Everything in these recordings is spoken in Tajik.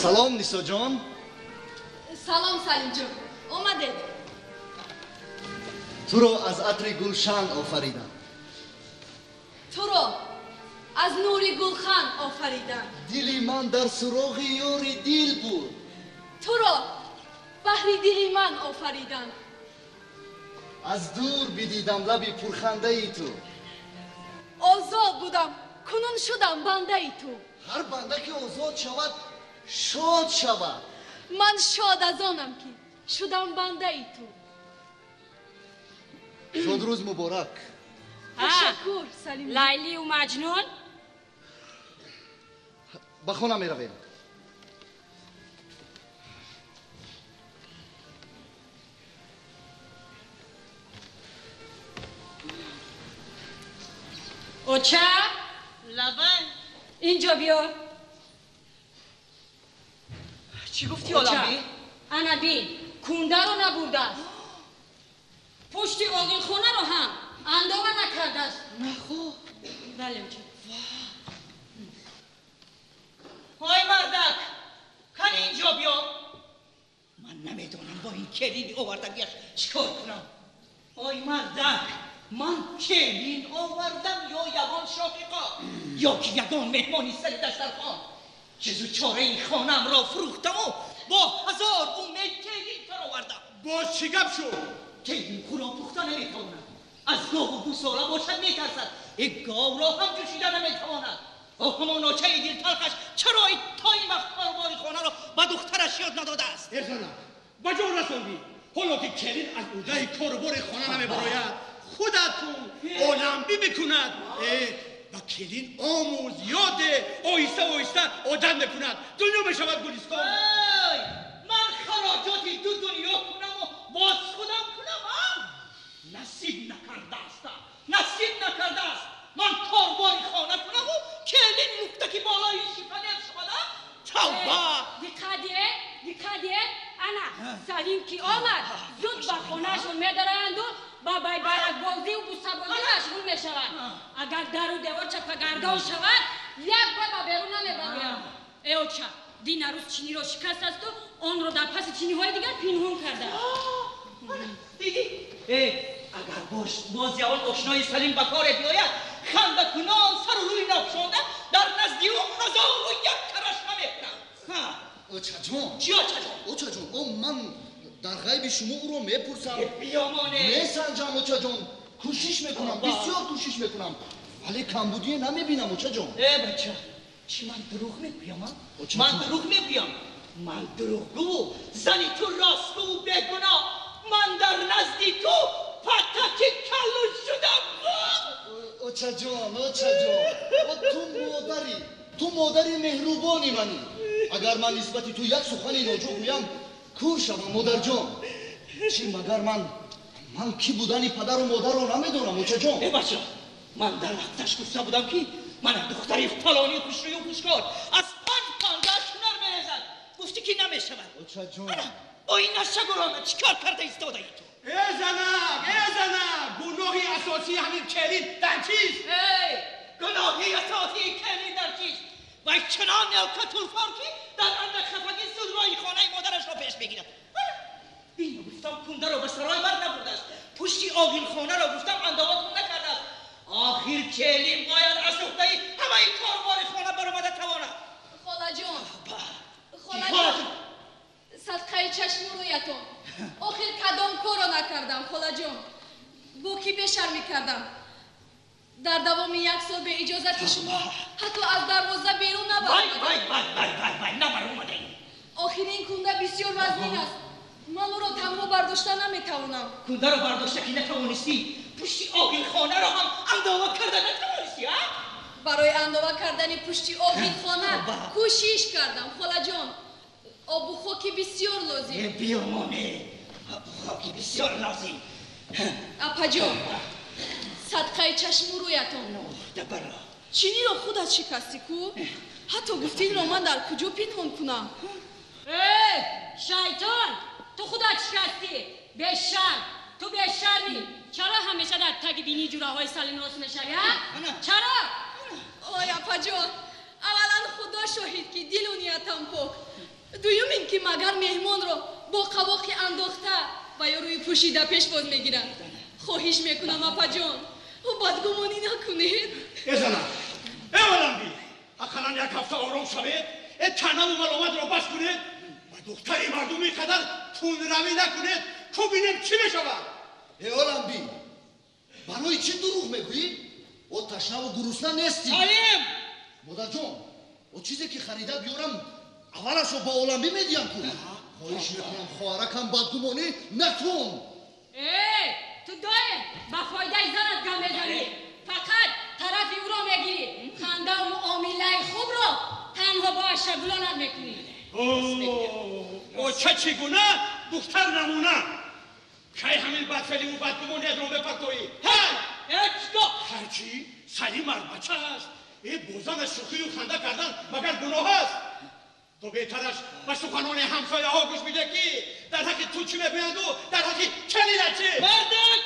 Салом Нисо ҷон. Салом Салим ҷон. Омадед. Туро аз атри гулшан офаридам. Туро аз нури гулхан офаридам. Дили ман дар суроғи ёри дил буд. Туро баҳри дили ман офаридам. Аз дур бидидам лаби пурхандаи ту. Озод будам, кунун шудам бандаи ту. Ҳар банда ки озод шавад, шод шавад. Ман шод аз онам ки шудам бандаи ту. Шодрӯз муборак. Ташаккур, Салим. Лайлию Маҷнун? Ба хона меравем. Оча? Лабай. Инҷо биё. Чӣ гуфтӣ, Оламбӣ? Ана бин, кундаро набурдааст. Пушти оғилхонаро ҳам андова накардааст. Нахо. Бале, оча. Ой мардак, кани инҷо биё. Ман намедонам бо ин келини овардагиаш чӣ кор кунам. Ой мардак, ман келин овардам ё ягон шофиқо, ё ки ягон меҳмони сари дастархон. Чизу чораи хонаамро фурӯхтаму бо ҳазор умед келин фаровардам. Боз чӣ гап шуд? Келин хӯрок пухта наметавонад. Аз гову гусола бошад метарсад. Ик говро ҳам ҷӯшида наметавонад. О ҳамон очаи дилталхаш чаро то ин вақт корбори хонаро ба духтараш ёд надодааст? Э занак, ба ҷон расондӣ. Ҳоло ки келин аз уҳдаи корубори хона намебарояд, худатун оламбӣ мекунад. Ба келин омӯз, ёде, оҳиста оҳиста одат мекунад. Дунё мешавад гулистон. Ман хароҷоти ду дунё кунаму боз худам кунам, а? Насиб накардааст, насиб накардааст. Ман корбори хона кунаму келин муфтаки болои шифонер шавад, а? Тавба! Диққат диҳед, диққат диҳед. Ана Салим ки омад, зуд ба хонаашон медароянду ба байбаракбозию бусабозӣ машғул мешаванд. Агар дару девор чапагардон шавад, як бор ба берун намебароянд. Э оча, дин арӯз чиниро шикастасту онро дар паси чиниҳои дигар пинҳон кардааст. Дидӣ? Агар боз ягон ошнои Салим ба коре биёяд, хандакунон сару рӯи напӯшонда дар назди ӯ ҳазору як карашма мекунам. Очаҷон. Чӣ очаҷон? Очаҷон, о ман дар ғайби шумо ӯро мепурсам. Биёмоне. Месанҷам, очаҷон. Кӯшиш мекунам, бисёр кӯшиш мекунам. Вале камбудие намебинам, очаҷон. Э бача, чӣ ман дурӯғ мегӯям, а? Ман дурӯғ мегӯям. Ман дурӯғгӯ, зани ту ростгӯ бегуноҳ. Ман дар назди ту патаки каллу шудам. Очаҷон, очаҷон, ту модарӣ, ту модари меҳрубони манӣ. Агар ман нисбати ту як сухани ноҷо гӯям, кур шавам, модарҷон. Чӣ магар ман кӣ будани падару модарро намедонам, очаҷон? Э бача, ман дар вақташ гуфта будам ки ман духтари фалони хушрӯю хушкор аз панҷ панҷаш ҳунар мерезад. Гуфтӣ ки намешавад. Очаҷон, бо ин нашагурона чӣ кор карда истодаӣ ту? Э занак, э занак, гуноҳи асосии ҳамин келин дар чист? Эй, гуноҳи асосии келин дар чист? Вай чунон нелкатулфор ки дар андак хафагӣ зуд роҳи хонаи модарашро пеш мегирад. Ино гуфтам кундаро ба сарой бар набурдааст, пушти оғилхонаро гуфтам андоват накардааст. Охир келин бояд аз уҳдаи ҳамаи корбори хона баромада тавонад. Холаҷон, холаҷон, садқаи чашму рӯятон. Охир кадом корро накардам, холаҷон? Бо кӣ бешармӣ кардам? Дар давоми як сол бе иҷозати шумо ҳатто аз дарвоза берун набаромадам. Вай, вай, вай, вай, вай, набаромадаӣ. Охир ин кунда бисёр вазнин аст. Ман ӯро танҳо бардошта наметавонам. Кундаро бардошта ки натавонистӣ, пушти оғилхонаро ҳам андова карда натавонистӣ, а? Барои андова кардани пушти оғилхона кӯшиш кардам, холаҷон. Обу хоки бисёр лозим. Биёмоне, обу хоки бисёр лозим. Апаҷон, садқаи чашму рӯятон. Чиниро худат шикастӣ ку? Ҳатто гуфтӣ инро ман дар куҷо пинҳон кунам? Э, шайтон, ту худат шикастӣ. Бешарм, ту бешармӣ. Чаро ҳамеша дар таги бинии ҷураҳои Салим рост мешавӣ, а? Чаро? Ой, апаҷон, аввалан Худо шоҳид. шоҳид ки дилу ниятам пок. Дуюм ин ки магар меҳмонро бо қавоқи андохта ва ё рӯи пӯшида пешвоз мегиранд. Хоҳиш мекунам, апаҷон, бадгумонӣ накунед. Э занак, э Оламби, ақаллан як ҳафта ором шавед, э таънаву маломатро бас кунед, ба духтари мардум ин қадар тунравӣ накунед, ку бинем чӣ мешавад. Э Оламби, барои чӣ дурӯғ мегӯӣ? О ташнаву гурусна нестӣ. Салим! Модарҷон, о чизе ки харида биёрам, аввалашро ба Оламбӣ медиҳам ку. Хоҳиш мекунам, хоҳаракам, бадгумонӣ накун. Э, ту доим ба фоидаи занат гап мезанӣ. Фақат тарафи ӯро мегирӣ. Хандаву муомилаи хубро танҳо бо ашагулонат мекунӣ. Оча чӣ гуна, духтар намуна. Кай ҳамин бадфеъливу бадгумониятро бепартоӣ? Ҳай! Ҳеҷгоҳ! Ҳарчи Салим мардбача аст. Э бо занаш шӯхию ханда кардан магар гуноҳ аст? То беҳтараш ба суханони ҳамсояҳо гӯш бидеҳ, ки дар ҳаққи ту чӣ мегӯянду дар ҳаққи келина чӣ. Мардак!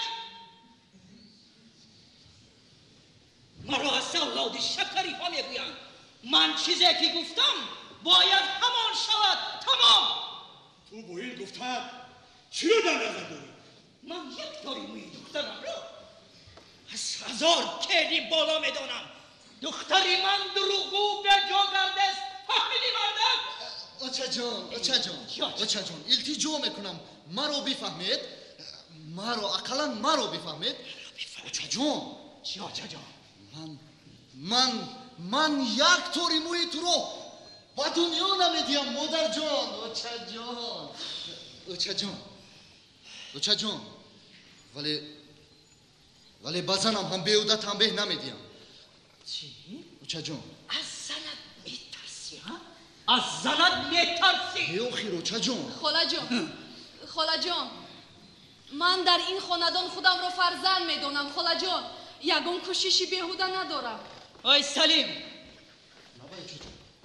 Маро аз авлоди шакариҳо мегӯянд. Ман чизе ки гуфтам бояд ҳамон шавад. Тамом. Ту бо ин гуфтаат чиро дар назар дорӣ? Ман як тори мӯи духтарамро аз ҳазор келин боло медонам. Духтари ман дурӯғгӯ беҷо гардест. Фаҳмидӣ, мардак? Очаҷон, очаҷон, очаҷон, илтиҷо мекунам, маро бифаҳмед, маро ақаллан маро бифаҳмед. Очаҷон. Чӣ, очаҷон? Ман як тори мӯи туро ба дунё намедиҳам, модарҷон. Очаҷон, очаҷон, очаҷон, вале ба занам ҳам беҳуда танбеҳ намедиҳам. Чӣ? Очаҷон. Аз занат метарсӣ, ҳа? Аз занат метарсӣ? Э охир, очаҷон. Холаҷон, холаҷон, ман дар ин хонадон худамро фарзанд медонам, холаҷон. Ягон кӯшиши беҳуда надорам. Ой Салим,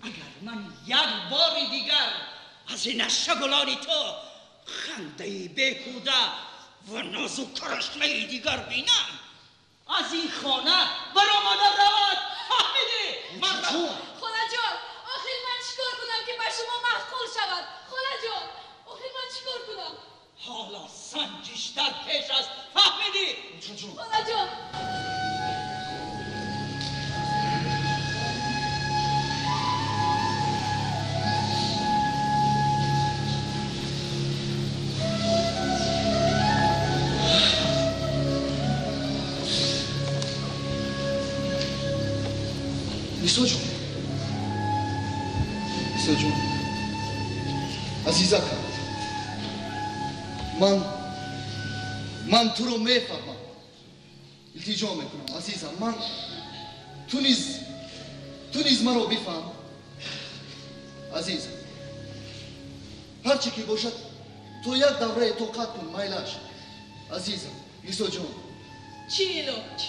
агар ман як бори дигар аз ин ашагулони ту хандаи беҳуда ва нозу карашмаи дигар бинам, аз ин хона баромада равад. Фаҳмидӣ? Холаҷон, охир ман чӣ кор кунам ки ба шумо маъқул шавад? Холаҷон, охир ман чӣ кор кунам? Ҳоло санҷиш дар пеш аст. Фаҳмидӣ? Холаҷон. Нисоҷон, Нисоҷон, азизакам, ман туро мефаҳмам. Илтиҷо мекунам, азизам, ман ту низ маро бифаҳм. Азизам, ҳар чӣ ки бошад, то як даврае тоқат кун, майлаш. Азизам, Нисоҷон. Чӣ илоҷ?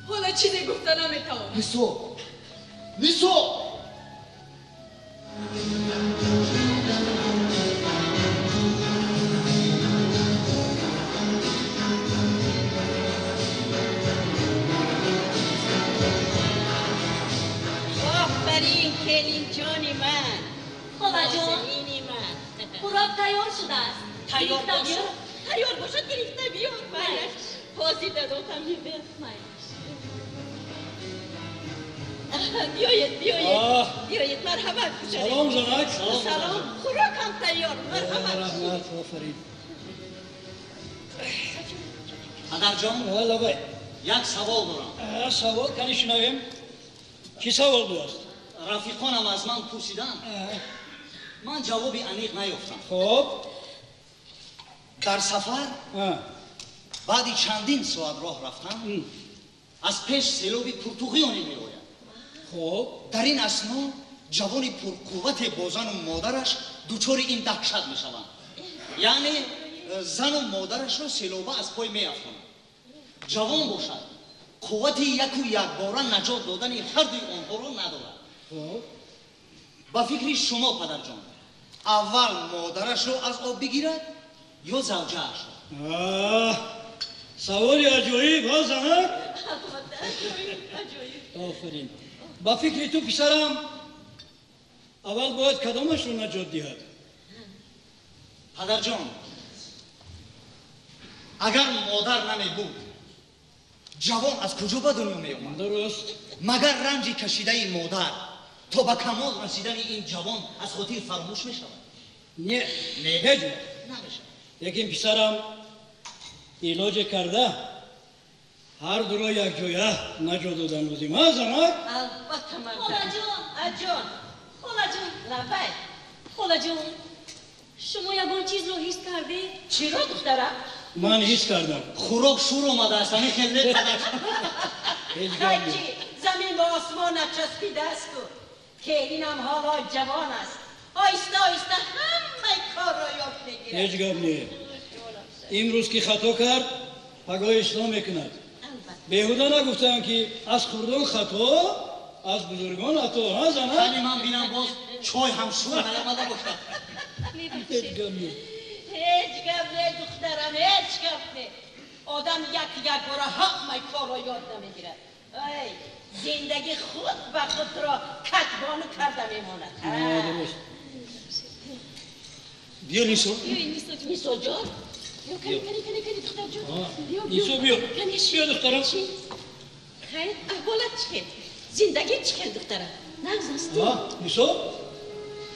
Ҳоло чизе гуфта наметавонам. Нисо, Нисо! Офарин, келинҷони ман. Холаҷон, хӯрок тайёр шудааст. Тайёр бошад, тайёр бошад, гирифта биёр. Майлаш, ҳозир дадотам мебиёд. Майлаш. Биёед, биёед, биёед, марҳамат. Салом, занак. Салом, хӯрокам тайёр, марҳамат. Раҳмат, офарин. Падарҷон, лабай. Як савол дорам. Савол кани шунавем. Чӣ савол будааст? Рафиқонам аз ман пурсиданд, ман ҷавоби аниқ наёфтам. Хоб. Дар сафар баъди чандин соат роҳ рафтан аз пеш селоби пуртуғёне меояд. Хоб. Дар ин асно ҷавони пурқуввате бо зану модараш дучори ин даҳшат мешаванд. Яъне зану модарашро селоба аз пой меафтонад. Ҷавон бошад, қуввати яку якбора наҷот додани ҳардуи онҳоро надорад. Ба фикри шумо, падарҷон, аввал модарашро аз об бигирад ё завҷаашро? Саволи аҷоиб, ҳа занак? Офарин. Ба фикри ту, писарам, Аввал бояд кадомашро наҷот диҳад? Падарҷон, агар модар намебуд, ҷавон аз куҷо ба дунё меомад? Дуруст. Магар ранҷи кашидаи модар то ба камол расидани ин ҷавон аз хотир фаромӯш мешавад? Не, Не. ҳеҷ вақт. Намешавад. Лекин писарам илоҷе карда ҳар дуро якҷоя наҷот додан лозим. А занак? Албатта, мардак. Холаҷон! Аҷон. Холаҷон, Лаббай. холаҷон, шумо ягон чизро ҳис кардед? Чиро, духтарам? Ман ҳис кардам. Хӯрок шур омадааст, ҳамин хел не, падар? Ҳеҷ гап Хайчи, нест. замин ба осмонат часпидааст ку. Келинам ҳоло ҷавон аст. Оҳиста оҳиста ҳамаи корро ёд мегирад. Ҳеҷ гап не. Имрӯз ки хато кард, пагоҳ ислоҳ мекунад. Албатта. Беҳуда нагуфтаанд, ки аз хурдон хато, аз бузургон ато. Ҳа занак? Кани ман бинам, боз чой ҳам шур наомада бошад. Ҳеҷ гап не. Ҳеҷ гап не, духтарам, ҳеҷ гап не. Одам як якбора ҳамаи корро ёд намегирад. Ай, зиндагӣ худ ба худро катбону карда мемонад. Дуруст. Биё, Нисо. Нисоҷон, ё кани, кани, кани, кани, духтарҷон. Биё, биё. Нисо, биё. Кани, Биё, духтарам. Хайр, аҳволат чӣ хел? Зиндагӣ чӣ хел, духтарам? Нағз ҳастӣ? Нисо,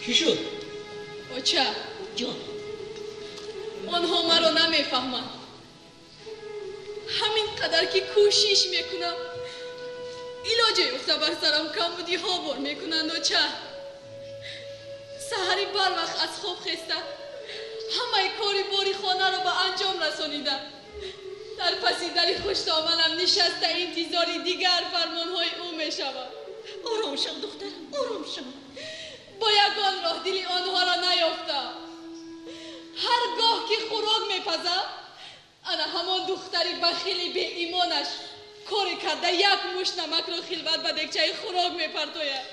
чӣ шуд? Оча, Ҷон. Онҳо маро намефаҳманд. Ҳамин қадар ки кӯшиш мекунам, илоҷе ёфта бар сарам камбудиҳо бор мекунанд, оча. Саҳари барвақт аз хоб хеста, ҳамаи кори бори хонаро ба анҷом расонида, дар паси дари хуштоманам нишаста интизори дигар фармонҳои ӯ мешавам. Ором шав, духтарам, ором шав. Бо ягон роҳ дили онҳоро наёфтам. Ҳар гоҳ ки хӯрок мепазам, ана ҳамон духтари бахили беимонаш коре карда як мушт намакро хилват ба дегчаи хӯрок мепартояд.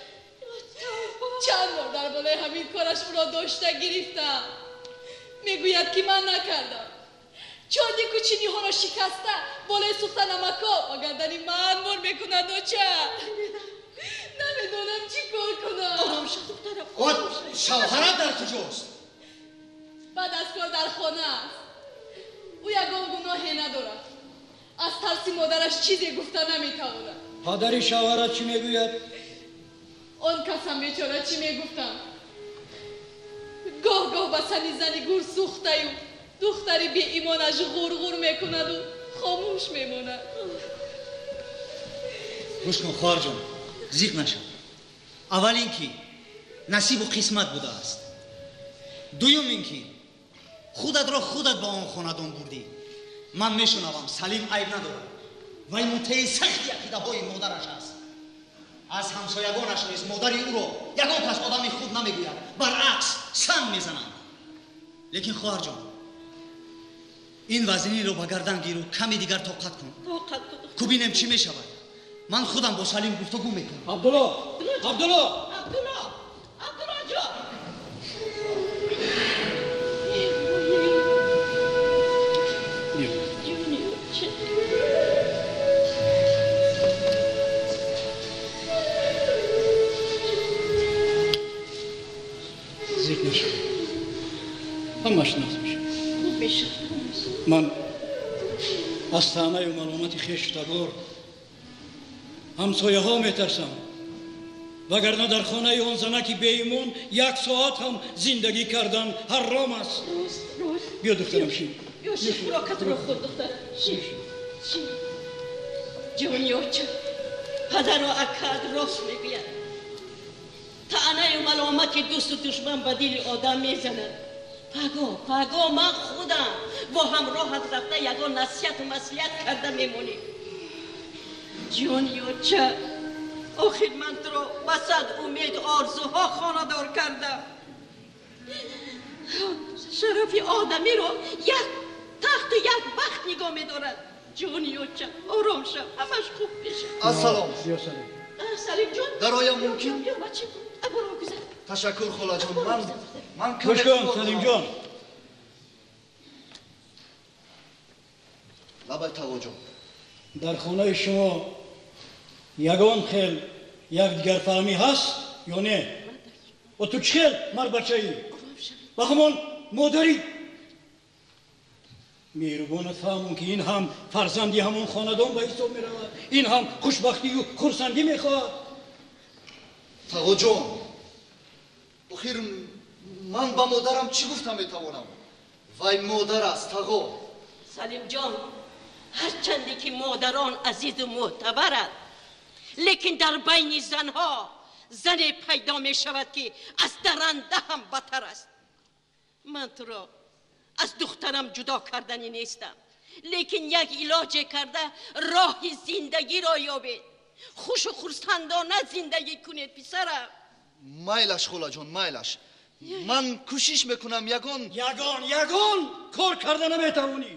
Чанд бор дар болои ҳамин кораш ӯро дошта гирифтам. Мегӯяд, ки ман накардам. Чойнику чиниҳоро шикаста болои сӯхта намакҳо ба гардани ман бор мекунад, оча. Намедонам чӣ кор кунам. Ором шав, духтарам. От, шавҳарат дар куҷост? Баъд аз кор дар хона аст. Ӯ ягон гуноҳе надорад. Аз тарси модараш чизе гуфта наметавонад. Падари шавҳарат чӣ мегӯяд? Он касам бечора чӣ мегуфтам? Гоҳ гоҳ ба сани зани гур сӯхтаю духтари беимонаш ғурғур мекунаду хомӯш мемонад. Гӯш кун, хоҳарҷон, зиқ нашав. Аввал ин ки насибу қисмат будааст. Дуюм ин ки худатро худат ба он хонадон бурдӣ. Ман мешунавам, Салим айб надорад. Вай мутеи сахти ақидаҳои модараш аст. Аз ҳамсоягонаш низ модари ӯро ягон кас одами худ намегӯяд, баръакс санг мезананд. Лекин хоҳарҷон, ин вазниро ба гардан гиру каме дигар тоқат кун. Тоқат кун, духтарам. Ку бинем чӣ мешавад. Ман худам бо Салим гуфтугӯ мекунам. Абдулло, Абдулло! Абдулло, Абдуллоҷон. Биё. Ҷони оча. Зиқ нашав. Ҳамаш нағз мешавад. Хуб мешавад, хуб мешавад. Ман аз таънаю маломати хешу табор, ҳамсояҳо метарсам. Вагарна дар хонаи он занаки беимон як соат ҳам зиндагӣ кардан ҳаром аст. Рост, рост. Биё, духтарам, шин. Биё, шин, хӯрокатро хӯр, духтарам. Шин, шин. Ҷони оча, падару акаат рост мегӯяд. Таънаю маломати дӯсту душман ба дили одам мезанад. Паго, паго ман худам бо ҳамроҳат рафта ягон насиҳату маслиҳат карда мемонем. Ҷони оча, охир ман туро ба сад умеду орзуҳо хонадор кардам. Шарафи одамиро як тахту як бахт нигоҳ медорад. Ҷони оча, ором шав, ҳамаш хуб мешавад. Ассалом. Биё, Салим. Салимҷон. Дароям мумкин? Биё, бача, аборо гузар. Ташаккур, холаҷон. Ман Гӯш кун, Салимҷон. Лабай, Тавоҷон. Дар хонаи шумо ягон хел якдигарфаҳмӣ ҳаст ё не? Ва ту чӣ хел марбачаӣ? Ба ҳамон модари меҳрубонат фаҳмон, ки ин ҳам фарзанди ҳамон хонадон ба ҳисоб меравад, ин ҳам хушбахтию хурсандӣ мехоҳад. Тағоҷон, охир ман ба модарам чӣ гуфта метавонам? Вай модар аст, тағо. Салимҷон, ҳарчанде ки модарон азизу мӯътабаранд, лекин дар байни занҳо зане пайдо мешавад, ки аз даранда ҳам бадтар аст. Ман туро аз духтарам ҷудо карданӣ нестам, лекин як илоҷе карда роҳи зиндагиро ёбед. Хушу хурсандона зиндагӣ кунед, писарам. Майлаш, холаҷон, майлаш. Ман кӯшиш мекунам ягон ягон кор карда наметавонӣ.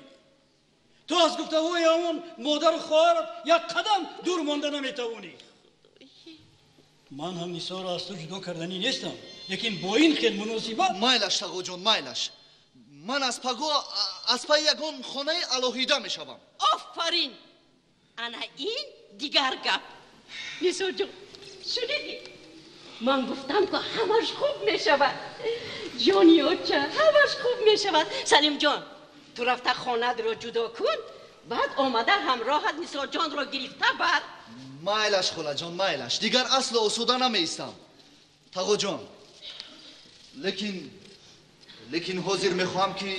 Ту аз гуфтаҳои ҳамон модару хоҳарат як қадам дур монда наметавонӣ. Ман ҳам Нисоро аз ту ҷудо карданӣ нестам, лекин бо ин хел муносибат. Майлаш, тағоҷон, майлаш. Ман аз паго аз паи ягон хонаи алоҳида мешавам. Офарин, ана ин дигар гап. Нисоҷон, шунидӣ? Ман гуфтам, ки ҳамаш хуб мешавад. Ҷони оча, ҳамаш хуб мешавад. Салимҷон, ту рафта хонатро ҷудо кун, баъд омада ҳамроҳат Нисоҷонро гирифта бар. Майлаш, холаҷон, майлаш. Дигар асло осуда намеистам, тағоҷон. Лекин ҳозир мехоҳам, ки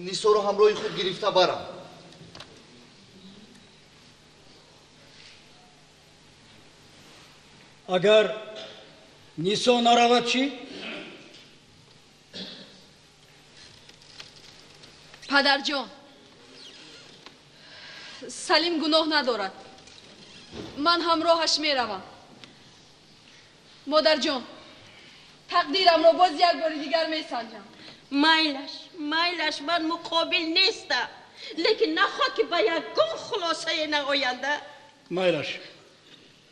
Нисоро ҳамроҳи худ гирифта барам. Агар Нисо наравад чӣ? Падарҷон, Салим гуноҳ надорад. Ман ҳамроҳаш меравам. Модарҷон, тақдирамро боз як бори дигар месанҷам. Майлаш, майлаш, ман муқобил нестам, лекин нахоҳад, ки ба ягон хулосае наоянда. Майлаш,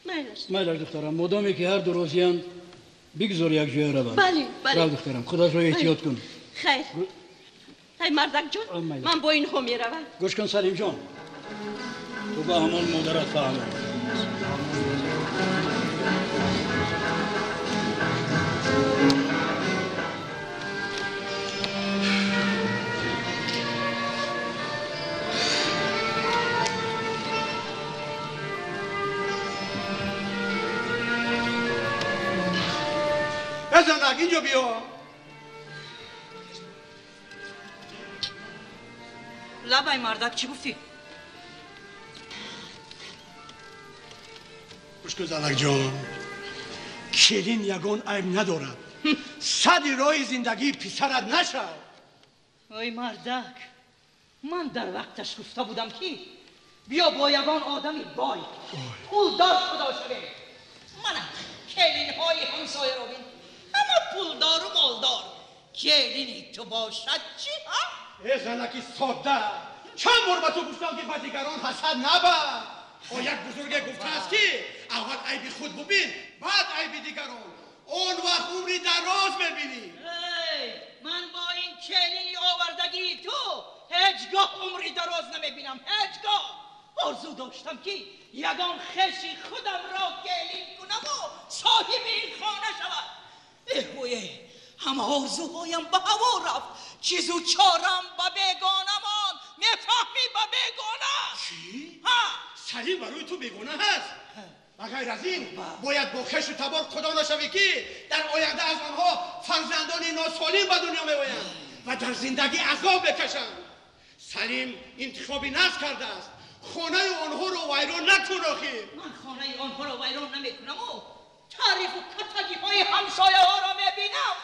майлаш, майлаш, духтарам. Модоме ки ҳар ду розиянд, бигзор якҷоя раванд. Бале, бале. Рав, духтарам, худатро эҳтиёт кун. Хайр. Ай мардакҷон, ман бо инҳо меравам. Гӯш кун, Салимҷон, ту ба ҳамон модарат фаҳмон. Занак, инҷо биё. Лабай, мардак, чӣ гуфтӣ? Гӯш кун, занакҷон, келин ягон айб надорад. Сади роҳи зиндагии писарат нашав. Ой мардак, ман дар вақташ гуфта будам, ки биё бо ягон одами бой, пулдор худо шавем. Мана келинҳои ҳамсояро бин, ҳама пулдору молдор. Келини ту бошад чӣ, ҳа? Э занаки содда, чанд бор ба ту гуфтам, ки ба дигарон ҳасад набар. О як бузурге гуфтааст, ки аввал айби худ бубин, баъд айби дигарон, он вақт умри дароз мебинӣ. Ман бо ин келини овардагии ту ҳеҷ гоҳ умри дароз намебинам, ҳеҷ гоҳ. Орзу доштам, ки ягон хеши худамро келин кунаму соҳиби ин хона шавад. Эҳвое, ҳама орзуҳоям ба ҳаво рафт. Чизу чорам ба бегона монд. Мефаҳмӣ, ба бегона. Чӣ? Салим барои ту бегона ҳаст? Ба ғайр аз ин, бояд бо хешу табор худо нашавӣ, ки дар оянда аз онҳо фарзандони носолим ба дунё меоянд ва дар зиндагӣ азоб мекашанд. Салим интихоби нағз кардааст. Хонаи онҳоро вайрон накун охир. Ман хонаи онҳоро вайрон намекунаму таърифу катагиҳои ҳамсояҳоро мебинам,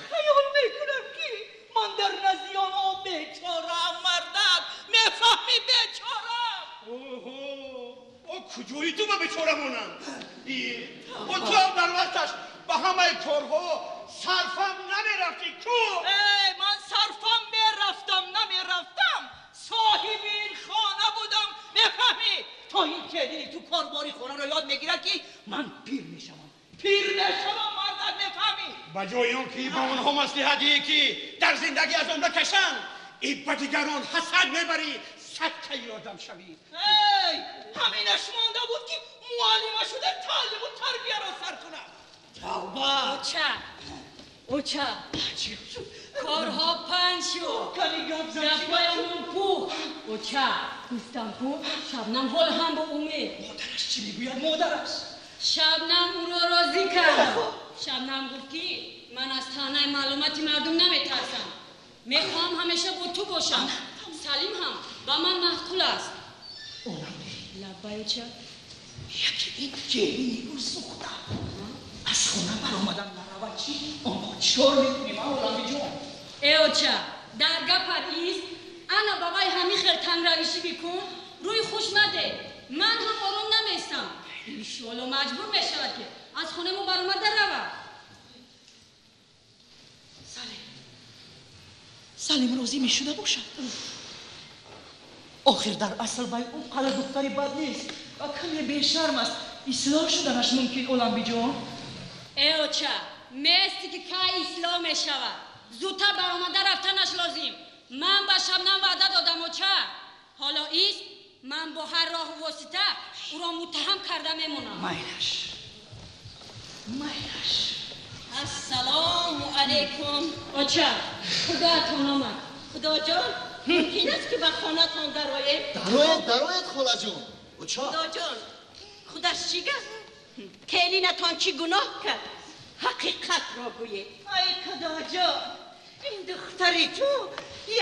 хаёл мекунам, ки ман дар назди онҳо бечораам. Мардак, мефаҳмӣ, бечораам. Оҳо, о куҷои ту ба бечора монанд? О ту ҳам дар вақташ ба ҳамаи корҳо сарфам намерафтӣ ку. Ман сарфам мерафтам, намерафтам, соҳиби ин хона будам, мефаҳмӣ? То ин келини ту корбори хонаро ёд мегирад, ки ман пир мешавам, пир мешавам, мардак, мефаҳмӣ? Ба ҷои он ки ба онҳо маслиҳат диҳӣ, ки дар зиндагӣ аз он накашанд, и ба дигарон ҳасад мебарӣ. Садқаи одам шавӣ. Эй, ҳаминаш монда буд, ки муаллима шуда таълиму тарбияро сар кунад. Тавба! Оча, Оча, корҳо панд шуд, гапҳоямон пухт. Оча, гуфтам ку Шабнам ҳоло ҳам бо умед. Модараш чӣ мегӯяд, модараш? Шабнам ӯро розӣ кард. Шабнам гуфт ки ман аз таънаи маълумоти мардум наметарсам. Мехоҳам ҳамеша бо ту бошам. Салим ҳам ба ман маъқул аст. Лаббай, оча. Яке ин келини ӯ сӯхта аз хона баромадан наравад чӣ? Он гоҳ чӣ кор мекунем, а Оламбиҷон? Э, оча, дар гапат ист, ана ба вай ҳамин хел тангравишӣ бикун, рӯи хуш маде. Ман ҳам ором наместам. Иншоалло маҷбур мешавад ки аз хонаи мо баромада равад. Салим, Салим розӣ мешуда бошад? Охир дар асл вай он қадар духтари бад нест ва каме бешарм аст. Ислоҳ шуданаш мумкин, Оламбиҷон? Э, оча, мести ки кай ислоҳ мешавад. Зудтар баромада рафтанаш лозим. Ман ба Шабнам ваъда додам, оча. Ҳоло ист, ман бо ҳар роҳу восита ӯро муттаҳам карда мемонам. Майлаш, майлаш. Ассалому алайкум. Оча, худоятон омад. Худоҷон, мумкин аст ки ба хонатон дароем? Дароед, дароед, холаҷон. Оча. Худоҷон, худаш чӣ гап? Келинатон чӣ гуноҳ кард? Ҳақиқатро гӯед. Ай худоҷон, ин духтари ту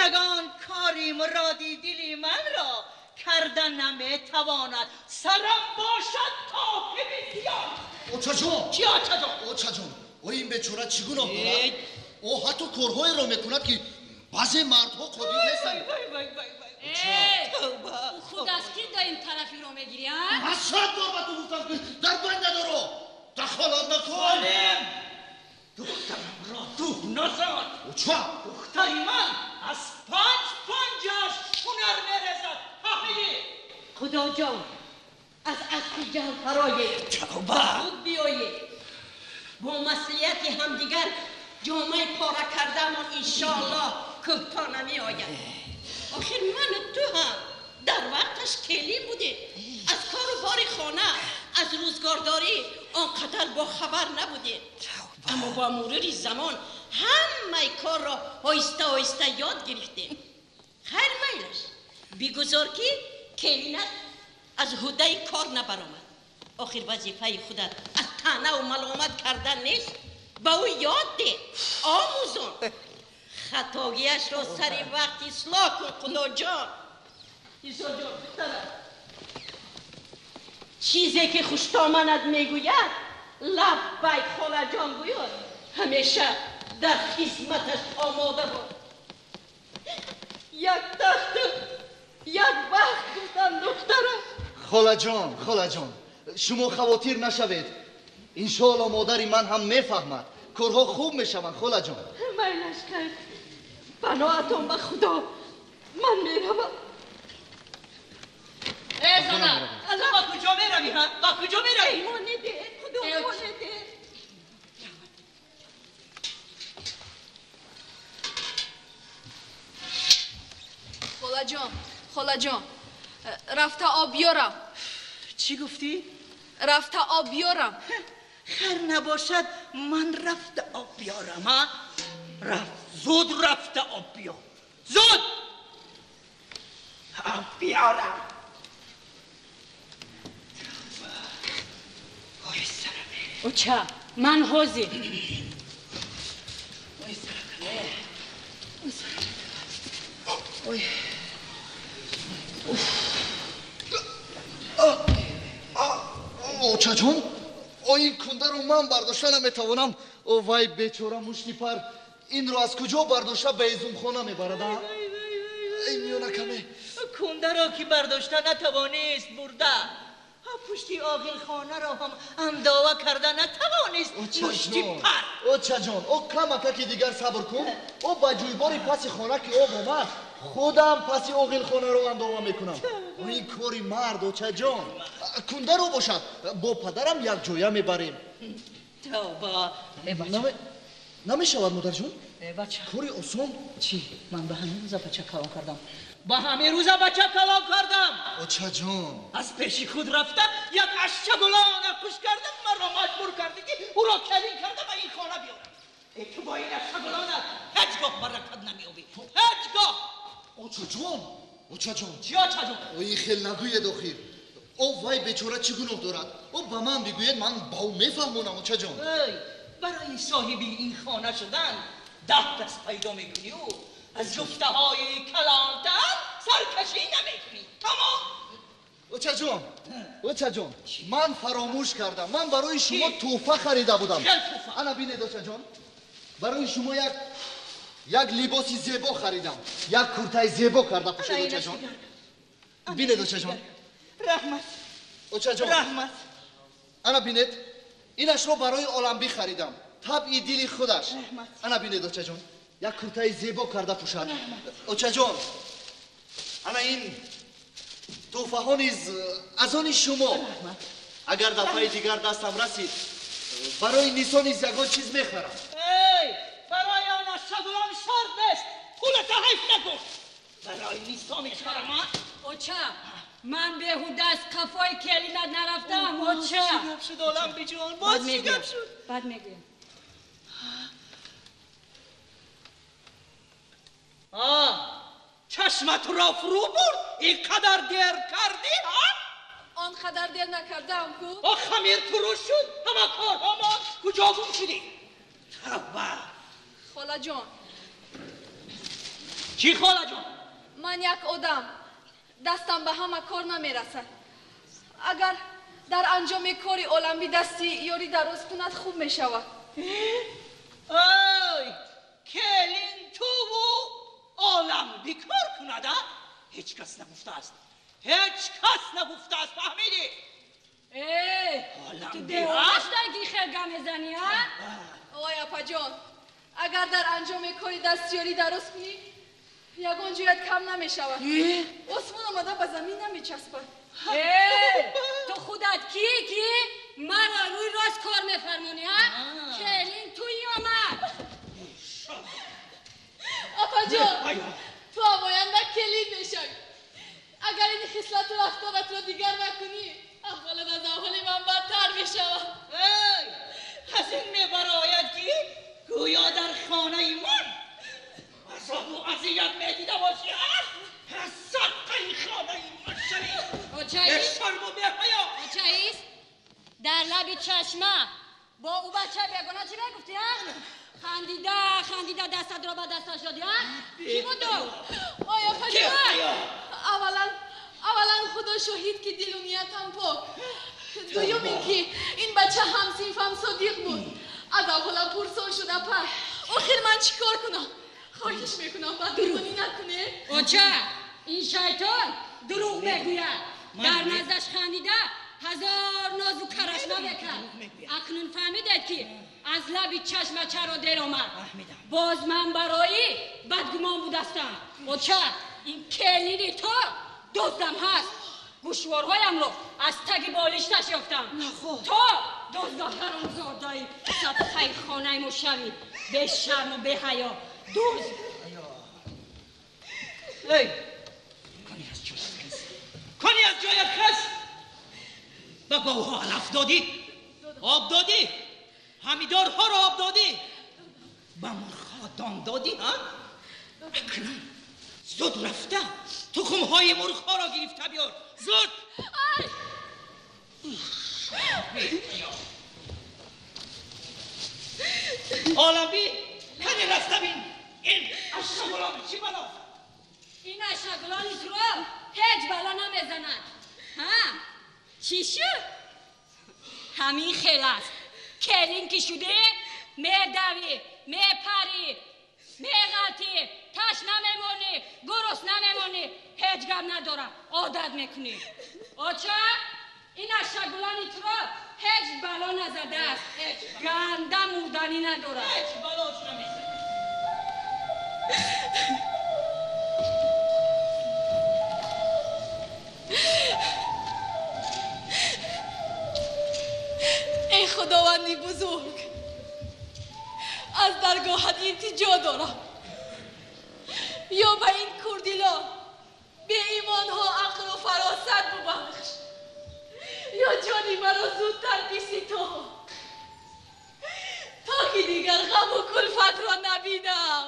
ягон кори муроди дили манро карда наметавонад. Сарам бошад то бисёр. Очаҷон. Чӣ очаҷон? Очаҷон, о ин бечора чӣ гуноҳ дорад? О ҳатто корҳоеро мекунад ки баъзе мардҳо қодир нестанд. Э, худ аз ки доим тарафиро мегирӣ, а? Аз сад бор ба ту гуфтам ки дар банд надоро, дахолат накун. Салим, духтарамро дух назад. Оча, духтари ман аз панҷ панҷаш ҳунар мерезад. Фаҳмидӣ? Худоҷон, аз асли ҷаҳл фароед. Тавба. Зуд биёед. Бо маслиҳати ҳамдигар ҷомаи пора кардамон иншоаллоҳ кӯҳто намеояд. Охир ману ту ҳам дар вақташ келин будем. Аз кору бори хона, аз рӯзгордорӣ он қадар бохабар набудем. Аммо бо мурури замон ҳамаи корро оҳиста оҳиста ёд гирифтем. Хайр, майлаш, бигузор ки келинат аз ҳудаи кор набаромад. Охир вазифаи худат аз таънаву маломат кардан нест. Ба ӯ ёд деҳ, омӯзон. Хатогиашро сари вақт ислоҳ кун, Худоҷон. Исоҷон, духтарам, чизе ки хуштоманат мегӯяд, лаббай холаҷон гӯёд, ҳамеша дар хизматаш омода бош. Як тахту як бахт гуфтам, духтарам. Холаҷон, холаҷон, шумо хавотир нашавед. Иншоалло модари ман ҳам мефаҳмад. Корҳо хуб мешаванд, холаҷон. Майлаш, хайр. Паноҳатон ба Худо. Ман меравам. Э, зана, ту ба куҷо меравӣ, ҳа? Ба куҷо меравӣ? Имоне деҳ, Худо имоне деҳ. Холаҷон, холаҷон, рафта об биёрам. Чӣ гуфтӣ? Рафта об биёрам. Хайр набошад, ман рафта об биёрам, а? Рафт, зуд рафта об биёр. Зуд! Об биёрам. Ой, сарам. Оча, ман ҳозир. Ой, сарам. Ой, сарам. Ой. Очаҷон, о ин кундаро ман бардошта наметавонам. О вай бечора мушти пар инро аз куҷо бардошта ба ҳезумхона мебарад, а? Эй миёна каме. Кундаро ки бардошта натавонист бурда, пушти оғилхонаро ҳам андова карда натавонист мушти пар. Очаҷон, о камакаки дигар сабр кун. О ба ҷӯйбори паси хона ки об омад, худам паси оғилхонаро андова мекунам. О ин кори мард, очаҷон. Кундаро бошад бо падарам якҷоя мебарем. Тавба. Намешавад, модарҷон? Бача. Кори осон. Чӣ? Ман ба ҳамин рӯза бача калон кардам. Ба ҳамин рӯза бача калон кардам. Очаҷон. Аз пеши худ рафта як ашчагулона куш кардам, маро маҷбур кардӣ ки ӯро келин карда ба ин хона биёрам. Э, ту бо ин Очаҷон, очаҷон. Чӣ очаҷон? Ин хел нагӯед охир. О вай бечора чӣ гуноҳ дорад? О ба ман бигӯед, ман ба ӯ мефаҳмонам, очаҷон. Эй, барои соҳиби ин хона шудан 10 кас пайдо мекунӣ ӯ аз гуфтаҳои калонтар саркашӣ намекунӣ. Тамом. Очаҷон, очаҷон, ман фаромӯш кардам. Ман барои шумо тӯҳфа харида будам. Ана бинед, очаҷон, барои шумо як либоси зебо харидам. Як куртаи зебо карда пӯшед, очаҷон. Бинед, очаҷон. Раҳмат. Очаҷон. Раҳмат. Ана бинед, инашро барои Оламбӣ харидам. Табъи дили худаш. Ана бинед, очаҷон, як куртаи зебо карда пӯшад. Очаҷон, ана ин тӯҳфаҳо низ аз они шумо. Агар дафъаи дигар дастам расид, барои Нисо низ ягон чиз мехарам. Эй, барои он ашагулон шарт нест. Пулата ҳайф накун. Барои Нисо мехарам. Оча, ман беҳуда аз қафои келинат нарафтам. Оча, чӣ гап шуд, Оламбиҷон? Боз чӣ гап шуд? Баъд мегӯям. Чашматро фурӯ бурд, ин қадар дер кардӣ, ҳа? Он қадар дер накардаам ку. О, хамир туруш шуд, ҳама корҳо мо куҷо гум шудӣ? Тавба! Холаҷон. Чӣ холаҷон? Ман як одам, дастам ба ҳама кор намерасад. Агар дар анҷоми кори Оламбӣ дасти ёрӣ дароз кунад, хуб мешавад. Ой, келин туву Оламбӣ кор кунад, а? Ҳеҷ кас нагуфтааст. Ҳеҷ кас нагуфтааст, фаҳмидӣ? Эй, ту девона шудаӣ ки хел гап мезанӣ, а? Ой, апаҷон, агар дар анҷоми кори дастёрӣ дароз кунӣ, ягон ҷоят кам намешавад. Осмон омада ба замин намечаспад. Ту худат кӣ ки маро рӯи рост кор мефармонӣ, а? Келин туи омад. Апаҷон, ту ҳамоянда келин мешавӣ. Агар ин хислату рафторатро дигар накунӣ, аҳволат аз аҳволи ман бадтар мешавад. Эй, аз ин мебарояд ки гӯё дар хонаи ман азобу азият медида бошӣ, а? Аз садқаи хонаи ман шавӣ. Бешарму беҳаё. Очаист, дар лаби чашма бо ӯ бачаи бегона чӣ мегуфтӣ, а? Хандида, хандида дастатро ба дасташ додӣ, а? Кӣ буд ӯ? Ой, апаҷон, аввалан худо шоҳид ки дилу ниятам пок. Дуюм ин ки ин бача ҳамсинфам Содиқ буд. Аз аввалам пурсон шуд, апа. Охир ман чӣ кор кунам? Хоҳиш мекунам, бадгумонӣ накунед. Оча, ин шайтон дурӯғ мегӯяд. Дар наздаш хандида ҳазор нозу карашма мекард. Акнун фаҳмидед ки аз лаби чашма чаро дер омад. Боз ман барои бадгумон будастам. Оча, ин келини то дуздам ҳаст. Гӯшворҳоямро аз таги болишташ ёфтам. То дузда ҳаромзодаи садқаи хонаи мо шавӣ. Бешарму беҳаё. Дузд. Эй, кани аз ҷоят хез. Кани аз ҷоят хез. Ба говҳо алаф додӣ? Об додӣ? Ҳамидорҳоро об додӣ? Ба мурғҳо дон додӣ, ҳа? Акнун зуд рафта тухмҳои мурғҳоро гирифта биёр. Зуд! Оламбӣ, кани рафта бин ин ашшагулон чӣ бало? Ин ашшагулони туро ҳеҷ бало намезанад. Ҳа? Чӣ шуд? Ҳамин хел аст. Келин ки шудӣ, медавӣ, мепарӣ, меғалтӣ, таш намемонӣ, гурус намемонӣ, ҳеҷ гап надорам, одат мекунӣ. Оча, ин ашшагулони туро ҳеҷ бало назадааст. Ганда мурданӣ надорад. Ҳеҷ балош намезанад. Эй худованди бузург, аз даргоҳат илтиҷо дорам. Ё ба ин курдилон беимонҳо ақлу фаросат бубахш, ё ҷони маро зудтар биситон, то ки дигар ғаму кулфатро набинам.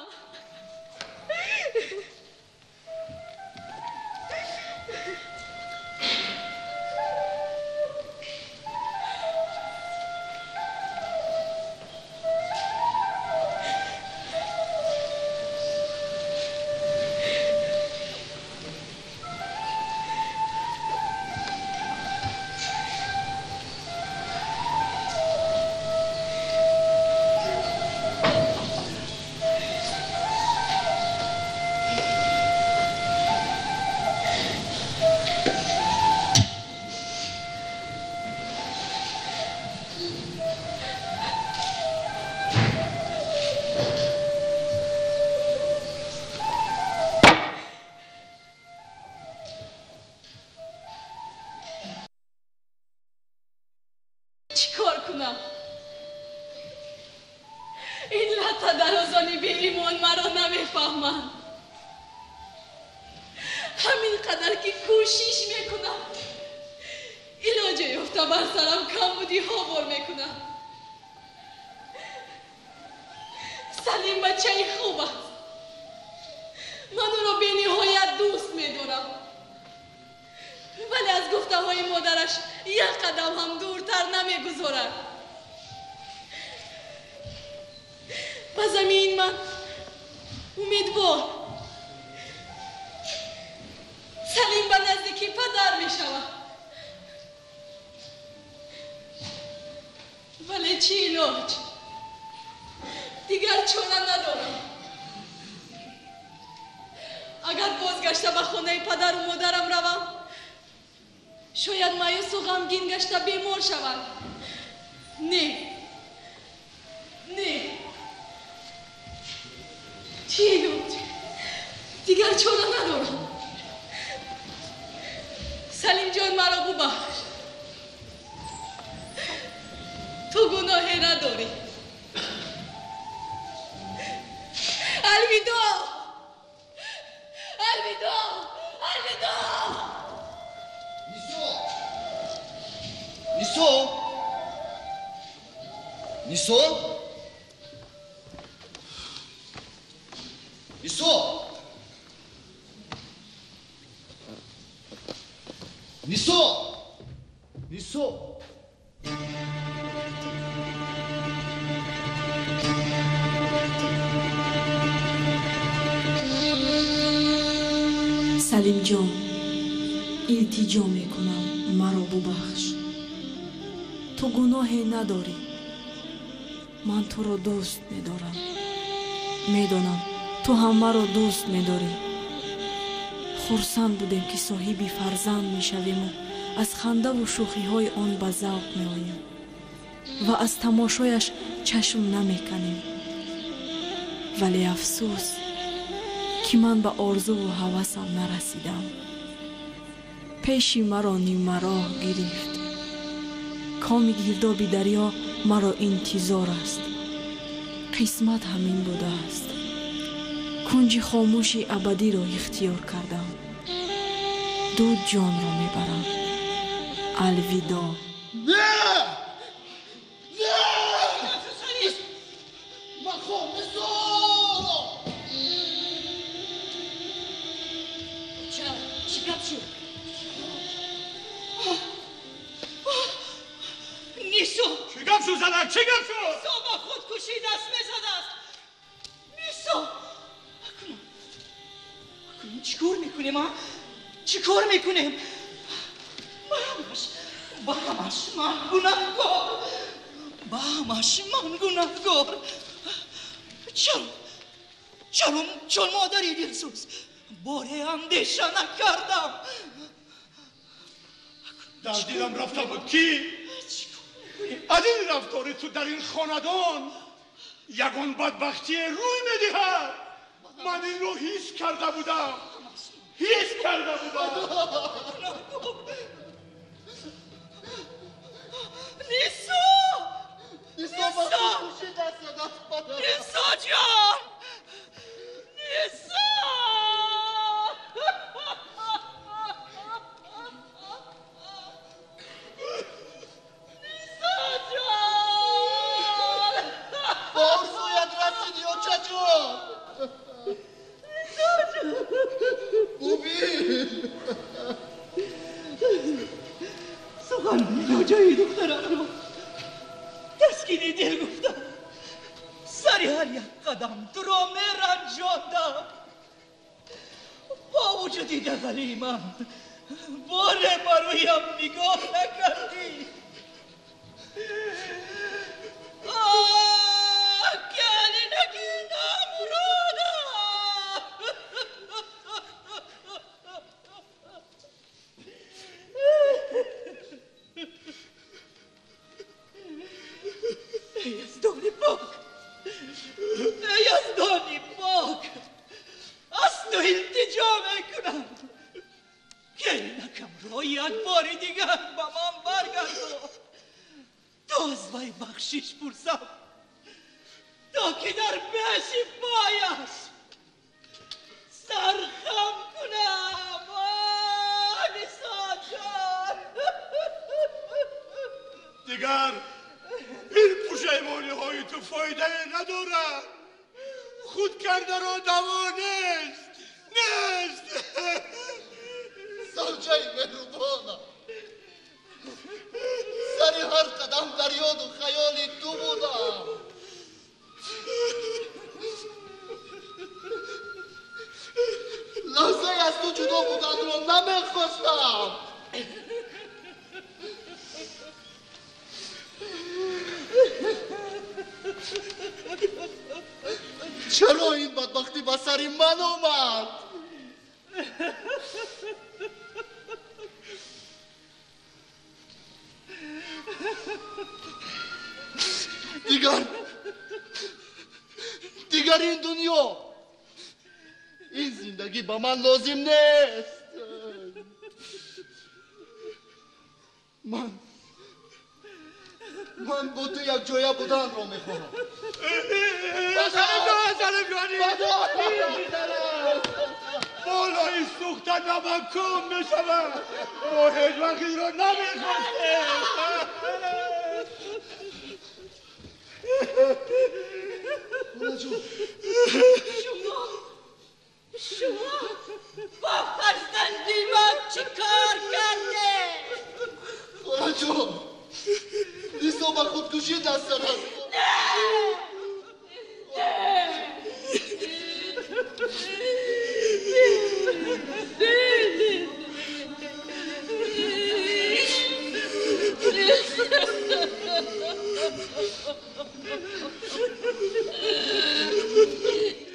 Ин латта дарозони беимон маро намефаҳманд. Ҳамин қадар ки кӯшиш мекунам, илоҷе ёфта бар сарам камбудиҳо бор мекунам. Салим бачаи хуб аст. Ман ӯро бениҳоят дӯст медорам. Вале аз гуфтаҳои модараш як қадам ҳам дуртар намегузорад. Ба замин ман умедвор. Салим ба наздики падар мешавад. Вале чӣ илоҷ? Дигар чора надорам. Агар бозгашта ба хонаи падару модарам равам, шояд маъюсу ғамгин гашта бемор шаванд. Не, не, чӣ илоҷ? Дигар чора надорам. Салимҷон, маро бубахш. Ту гуноҳе надорӣ. Алвидо! Алвидо! Алвидо! Нисо! Нисо! Нисо! Нисо! Нисо! Нисо! Салимҷон, илтиҷо мекунам, маро бубахш. Ту гуноҳе надорӣ. Ман туро дӯст медорам. Медонам, ту ҳам маро дӯст медорӣ. Хурсанд будем, ки соҳиби фарзанд мешавему аз хандаву шӯхиҳои он ба завқ меоем ва аз тамошояш чашм намеканем. Вале афсӯс, ки ман ба орзуву ҳавасам нарасидам. Пеши маро нимароҳ гирифт. Коми гирдоби дарё маро интизор аст. Қисмат ҳамин будааст. Кунҷи хомӯши абадиро ихтиёр кардам. Ду ҷонро мебарам. Алвидо. Не! Не! Махом, Нисо! Чӣ гап шуд? Нисо! Чӣ гап шуд, занак? Чӣ гап шуд? Нисо ба худкушӣ даст мезадааст. Нисо! Акнун чӣ кор мекунем, а? Чӣ кор мекунем? Ба ҳамаш ман гунаҳкор. Ба ҳамаш ман гунаҳкор. Чаро? Чаро чун модари дилсӯз боре андеша накардам? Дар дилам рафта буд, ки аз ин рафтори ту дар ин хонадон ягон бадбахтие рӯй медиҳад. Ман инро ҳис карда будам. Ҳис карда будам. Нисо! Нисо ба худкушӣ даст задааст. Нисо ҷон! Нисо! Нисо ҷон! Ба орзуят расидӣ, очаҷон! Нисо ҷон! Бубин! Суханҳои ноҷои духтарамро таскини дил гуфтам. Сари ҳар як қадам туро меранҷондам. Бо вуҷуди дағалии ман боре ба рӯям нигоҳ накардӣ. Келинаки намуродам! Эй яздони пок! Эй яздони пок! Аз ту илтиҷо мекунам. Келинакамро як бори дигар ба ман баргардон. Ту аз вай дар пеши пояш сархам кунам. Нисо ҷон, дигар ин пушаймониҳои ту фоидае надорад. Худ кардаро даво нест, нест. Завҷаи меҳрубонам, сари ҳар қадам дар ёду хаёли ту будам. Лаҳзае аз ту ҷудо буданро намехостам. Чаро ин бадбахтӣ ба сари ман омад? Дигар ин дунё, ин зиндагӣ ба ман лозим нест. Ман бо ту якҷоя буданро мехоҳам. Болои сӯхта намаккум мешавад. Мо ҳеҷ вақт инро намехостем. Шумо бо фарзанди ман чӣ кор кардед? Холаҷон, Нисо ба худкушӣ даст задааст.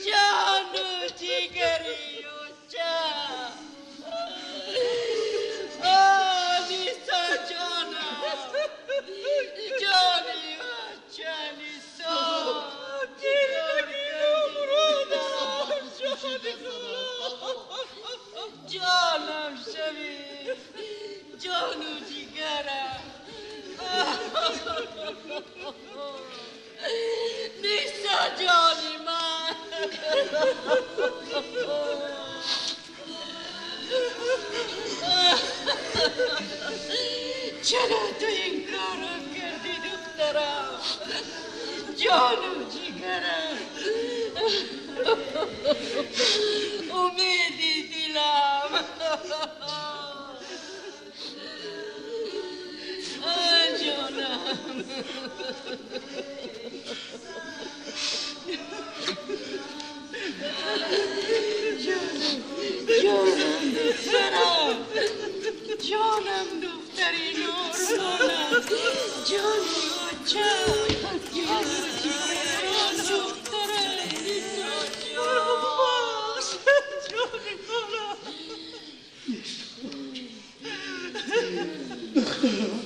Ҷону ҷигари оча, Нисо ҷонам, ҷони оча, Нисо. Ҷонам шави, ҷону ҷигарам. Нисо ҷони ман. Чаро ту ин корро кардӣ, духтарам? Ҷону ҷигарам, умеди дилам. Ҷонам. Ҷонам духтарам, ҷонам духтари нурмонам, ҷони оча, ҷону ҷигарам, духтарам, Нисо ҷон. Ҷони худам. Духтарам,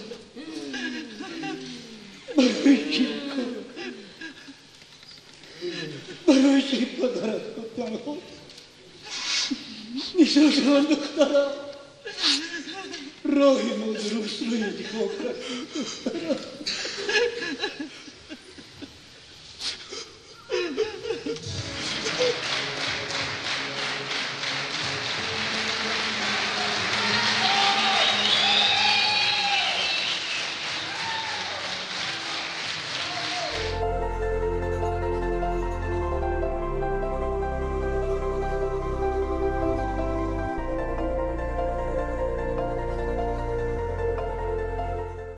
барои чӣ кор? Барои чӣ падарат танҳо? Нисо ҷон, духтарам, роҳи нодурустро интихоб кардӣ, духтарам.